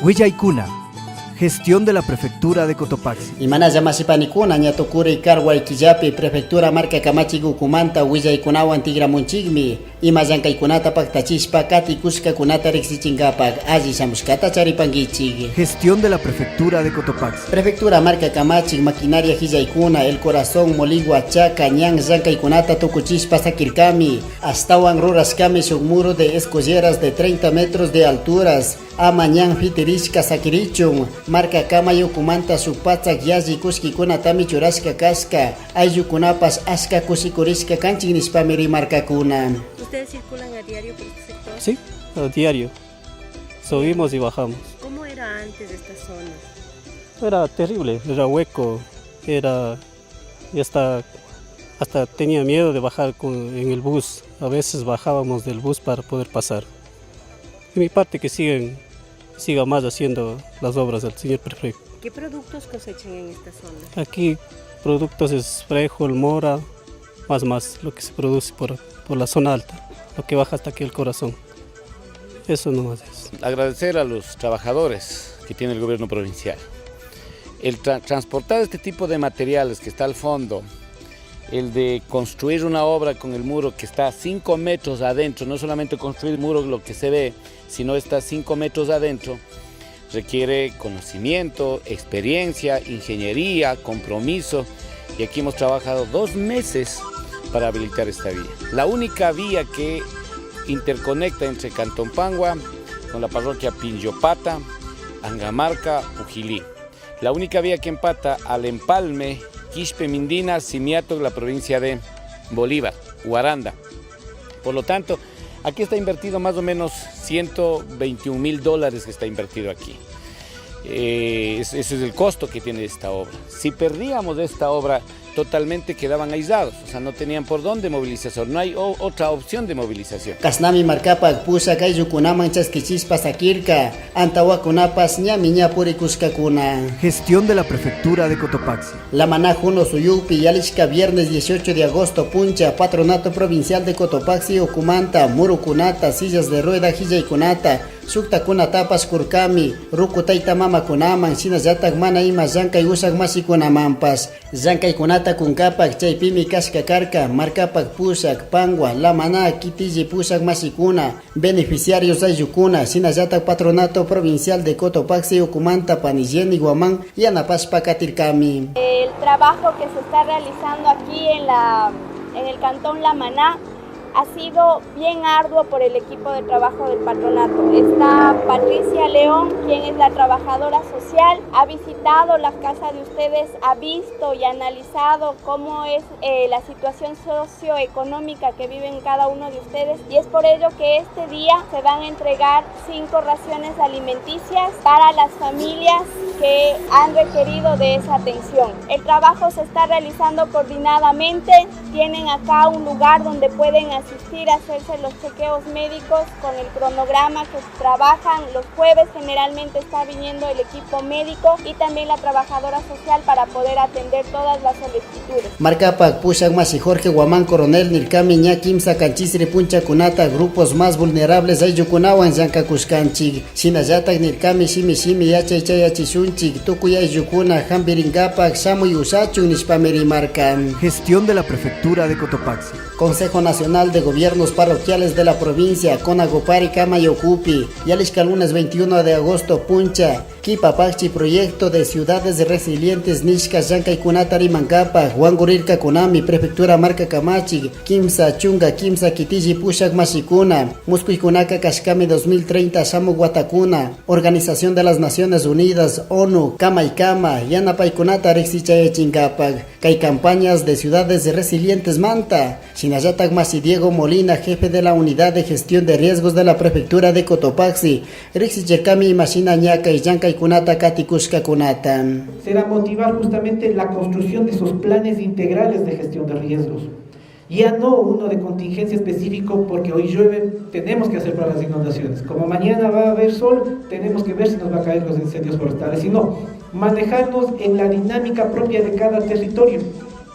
Willaykuna. Gestión de la Prefectura de Cotopaxi. Imanalla mashipanikuna ña tukuri karway killapi prefectura marka kamachik ukumanta willaykunawan tikramunchikmi ima llankaykunata paktachishpa katikushkakunata riksichinkapak alli shamushkata charipankichik. Gestión de la Prefectura de Cotopaxi. Prefectura marka kamachik maquinaria hillaykuna El Corazón Moligua Chaca ñan llankaykunata tukuchishpa sakirkami ashtawan rurashkami shuk muro de escolleras de 30 metros de alturas ama ñan fitirishka sakirichun marka kamay ukumanta shuk patsak yalli kullkikunatami churashka kashka ayllukunapash ashka kushikurishka kanchik nishpami rimarkakuna. ¿Ustedes circulan a diario por este sector? Sí, a diario. Subimos y bajamos. ¿Cómo era antes esta zona? Era terrible, era hueco, era y hasta tenía miedo de bajar en el bus. A veces bajábamos del bus para poder pasar. De mi parte que siga más haciendo las obras del señor prefecto. ¿Qué productos cosechan en esta zona? Aquí productos es frijol, mora, más lo que se produce por la zona alta, lo que baja hasta aquí el corazón. Eso nomás es. Agradecer a los trabajadores que tiene el gobierno provincial. El transportar este tipo de materiales que está al fondo, el de construir una obra con el muro que está a 5 metros adentro, no solamente construir el muro lo que se ve, sino está a 5 metros adentro, requiere conocimiento, experiencia, ingeniería, compromiso, y aquí hemos trabajado 2 meses para habilitar esta vía. La única vía que interconecta entre Cantón Pangua con la parroquia Pinjopata, Angamarca, Pujilí. La única vía que empata al Empalme, Quispe, Mindina, Simiato, la provincia de Bolívar, Guaranda. Por lo tanto, aquí está invertido más o menos 121 mil dólares que está invertido aquí. Ese es el costo que tiene esta obra. Si perdíamos esta obra, totalmente quedaban aislados, no tenían por dónde movilizarse, no hay otra opción de movilización. Kasnami markapak pushak ayllukunaman chaskichishpa sakirka, antawakunapash ñami ña purikushkakuna. Gestión de la Prefectura de Cotopaxi. La Maná Juno Suyupi, yalishka viernes 18 de agosto, puncha, Patronato Provincial de Cotopaxi, Ukumanta, Murukunata, sillas de rueda, hillaykunata, shuktakunatapash kurkami, ruku tayta mamakunaman, shinallatak mana ima llankay ushak mashikunamanpash, llankaykunata kunkapak chaypimi kashka karka, markapak pushak, Pangua, La Maná, kitilli pushak mashikuna, beneficiarios ayllukuna, shinallatak Patronato Provincial de Cotopaxi, Ukumanta, Panilleni, Guamán, yanapashpa katirkami. El trabajo que se está realizando aquí en el Cantón La Maná ha sido bien arduo por el equipo de trabajo del patronato. Está Patricia León, quien es la trabajadora social, ha visitado la casa de ustedes, ha visto y analizado cómo es la situación socioeconómica que viven cada uno de ustedes, y es por ello que este día se van a entregar 5 raciones alimenticias para las familias que han requerido de esa atención. El trabajo se está realizando coordinadamente, tienen acá un lugar donde pueden asistir a hacerse los chequeos médicos con el cronograma que trabajan. Los jueves generalmente está viniendo el equipo médico y también la trabajadora social para poder atender todas las solicitudes. Markapak pushak mashi Jorge Guamán Coronel nirkami ña kimsa kanchisri punchakunata grupos más vulnerables ayllukunawan llankakushkanchik. Shinallatak nirkami shimi shimi yachay chayachishunchik tukuy ayllukuna hampirinkapak shamuy ushachun nishpami rimarka. Gestión de la Prefectura de Cotopaxi. Consejo Nacional de Gobiernos Parroquiales de la provincia, Conagopari, Kamayocupi, yalishka lunes 21 de agosto, Puncha, Kipapakchi, proyecto de ciudades resilientes, nishka, llankaykunata rimankapa, Wangurirka Kunami, Prefectura Marka Kamachi, Kimsa, Chunga, Kimsa, Kitilli, Pushak, Mashikuna, Muskuykunaka, Kashkami 2030, Shamu, Guatakuna, Organización de las Naciones Unidas, ONU, Kama y Kama, Yanapaykunata, Rixichayachinkapak, Kay campañas de ciudades resilientes Manta, Shinallatak Masi Diego Molina, jefe de la Unidad de Gestión de Riesgos de la Prefectura de Cotopaxi, Rixichirkami, Mashina Ñaka y Llankaykunata, Katikushka Kunata. Será motivar justamente la construcción de esos planes integrales de gestión de riesgos. Ya no uno de contingencia específico porque hoy llueve, tenemos que hacer para las inundaciones. Como mañana va a haber sol, tenemos que ver si nos va a caer los incendios forestales. Sino, manejarnos en la dinámica propia de cada territorio.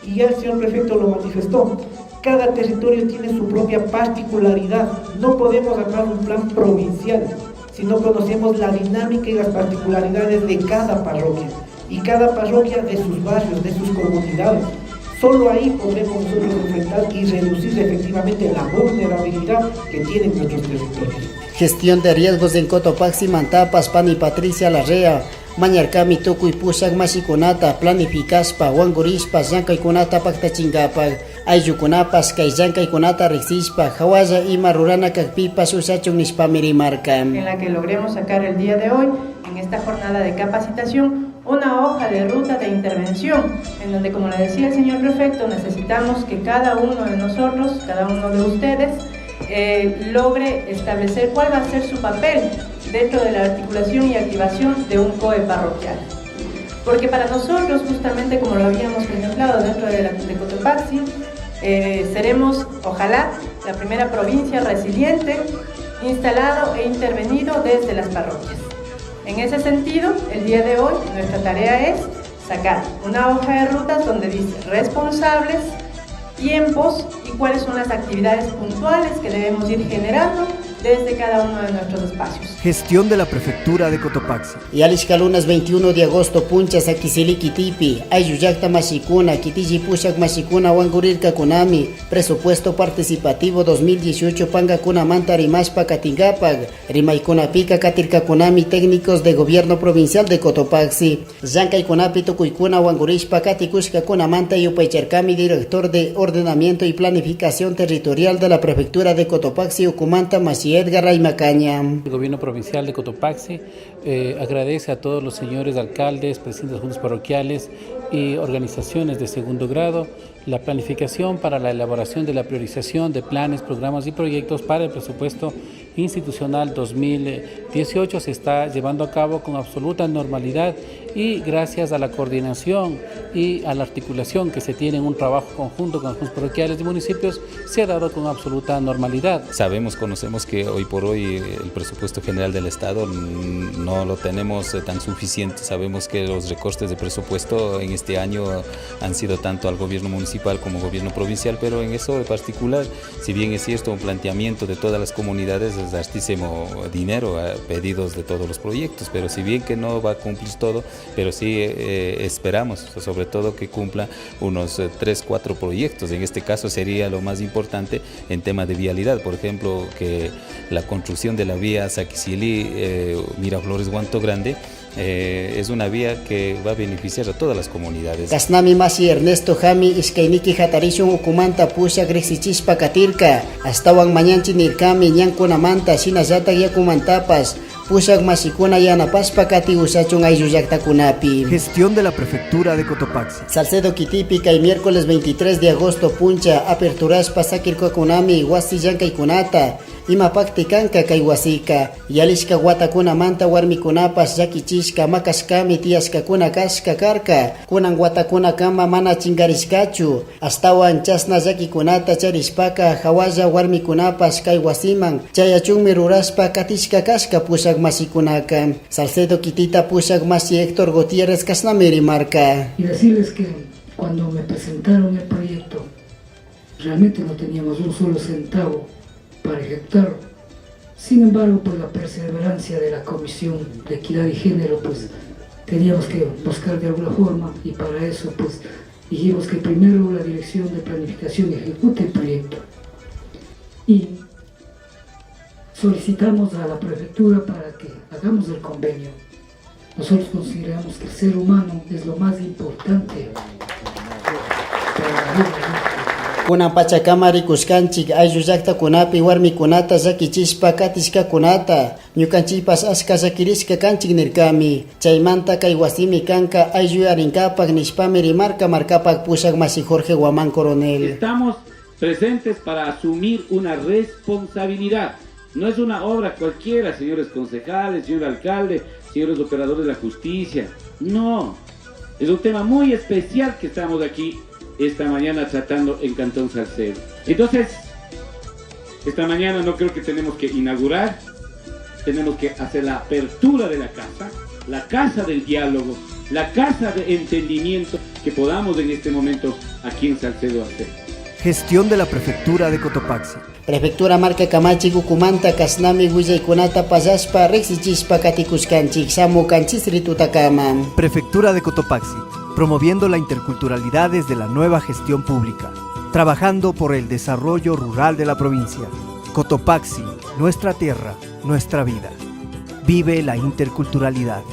Y ya el señor prefecto lo manifestó. Cada territorio tiene su propia particularidad. No podemos armar un plan provincial. si no conocemos la dinámica y las particularidades de cada parroquia, y cada parroquia de sus barrios, de sus comunidades. Solo ahí podremos nosotros enfrentar y reducir efectivamente la vulnerabilidad que tienen nuestros territorios. Gestión de riesgos en Cotopaxi, Mantapas, Pani Patricia Larrea, Mañarkami tukuy pushak mashikunata planificashpa wankurishpa llankaykunata paktachinkapak ayllukunapash kay llankaykunata riksishpa hawalla ima rurana kakpipash ushachun nishpami rimarka. En la que logremos sacar el día de hoy, en esta jornada de capacitación, una hoja de ruta de intervención, en donde, como le decía el señor prefecto, necesitamos que cada uno de nosotros, cada uno de ustedes, logre establecer cuál va a ser su papel dentro de la articulación y activación de un COE parroquial. Porque para nosotros, justamente como lo habíamos contemplado dentro de la de Cotopaxi, seremos, ojalá, la primera provincia resiliente instalado e intervenido desde las parroquias. En ese sentido, el día de hoy, nuestra tarea es sacar una hoja de rutas donde dice responsables, tiempos y cuáles son las actividades puntuales que debemos ir generando desde cada uno de nuestros espacios. Gestión de la Prefectura de Cotopaxi. Yalishka lunes 21 de agosto, puncha Saquisilí kitipi, ayllullakta mashikuna, kitilli pushak mashikuna wankurirkakunami, presupuesto participativo 2018 pangakunamanta rimashpa katinkapak, rimaykunapika katirkakunami técnicos de gobierno provincial de Cotopaxi, llankaykunapi tukuykuna wankurishpa katikushkakunamanta yupaycharkami director de Ordenamiento y Planificación Territorial de la Prefectura de Cotopaxi, ukumanta mashi Edgar Raymacaña. El gobierno provincial de Cotopaxi agradece a todos los señores alcaldes, presidentes de juntas parroquiales y organizaciones de segundo grado la planificación para la elaboración de la priorización de planes, programas y proyectos para el presupuesto institucional 2018 se está llevando a cabo con absoluta normalidad y gracias a la coordinación y a la articulación que se tiene en un trabajo conjunto con los juntas parroquiales y municipios, se ha dado con absoluta normalidad. Sabemos, conocemos que hoy por hoy el presupuesto general del Estado no lo tenemos tan suficiente. Sabemos que los recortes de presupuesto en este año han sido tanto al gobierno municipal como gobierno provincial, pero en eso en particular, si bien es cierto un planteamiento de todas las comunidades es altísimo dinero, pedidos de todos los proyectos, pero si bien que no va a cumplir todo, pero sí esperamos sobre todo que cumpla unos 3, 4 proyectos. En este caso sería lo más importante en tema de vialidad, por ejemplo, que la construcción de la vía Saquisilí, Miraflores, Guanto Grande, es una vía que va a beneficiar a todas las comunidades. Kasnami mashi Ernesto Jami ishkayniki hatarishun ukumanta pushak riksichishpa katirka, ashtawan mañanchi nirkami ñankunamanta shinallatak yakumantapash pushak mashikuna yanapashpa kati ushachun ayllullaktakunapi. Gestión de la Prefectura de Cotopaxi. Salcedo kitipi kay miércoles 23 de agosto puncha aperturashpa sakirkakunami wasi llankaykunata imapakti kanka kay wasika yalishka watakunamanta warmikunapash llakichishka makashkami tiyashkakuna kashka karka kunan watakunakama mana chinkarishkachu ashtawan chashna llakikunata charishpaka hawalla warmikunapash kay wasiman chayachunmi rurashpa katishka kashka pushak mashikunaka. Salcedo kitita pushak mashi Héctor Gutiérrez kashnami rimarka. Y decirles que cuando me presentaron el proyecto realmente no teníamos un solo centavo para ejecutarlo. Sin embargo, por la perseverancia de la Comisión de Equidad y Género, pues teníamos que buscar de alguna forma, y para eso pues dijimos que primero la Dirección de Planificación ejecute el proyecto. Y solicitamos a la prefectura para que hagamos el convenio. Nosotros consideramos que el ser humano es lo más importante para la vida, ¿no? Kunan pachakama rikushkanchik ayllullaktakunapi warmikunata llakichishpa katishkakunata ñukanchikpash ashka llakirishka kanchik nirkami chaymanta kay wasimi kanka aylluyarinkapak nishpami rimarka markapak pushak mashi Jorge Guamán Coronel. Estamos presentes para asumir una responsabilidad. No es una obra cualquiera, señores concejales, señor alcalde, señores operadores de la justicia. No, es un tema muy especial que estamos aquí esta mañana tratando en Cantón Salcedo. Entonces, esta mañana no creo que tenemos que inaugurar, tenemos que hacer la apertura de la casa del diálogo, la casa de entendimiento que podamos en este momento aquí en Salcedo hacer. Gestión de la Prefectura de Cotopaxi. Prefectura marka kamachik ukumanta kashnami willaykunata pallashpa riksichishpa katikushkanchik shamukanchis ritutakama. Prefectura de Cotopaxi, promoviendo la interculturalidad desde la nueva gestión pública, trabajando por el desarrollo rural de la provincia. Cotopaxi, nuestra tierra, nuestra vida. Vive la interculturalidad.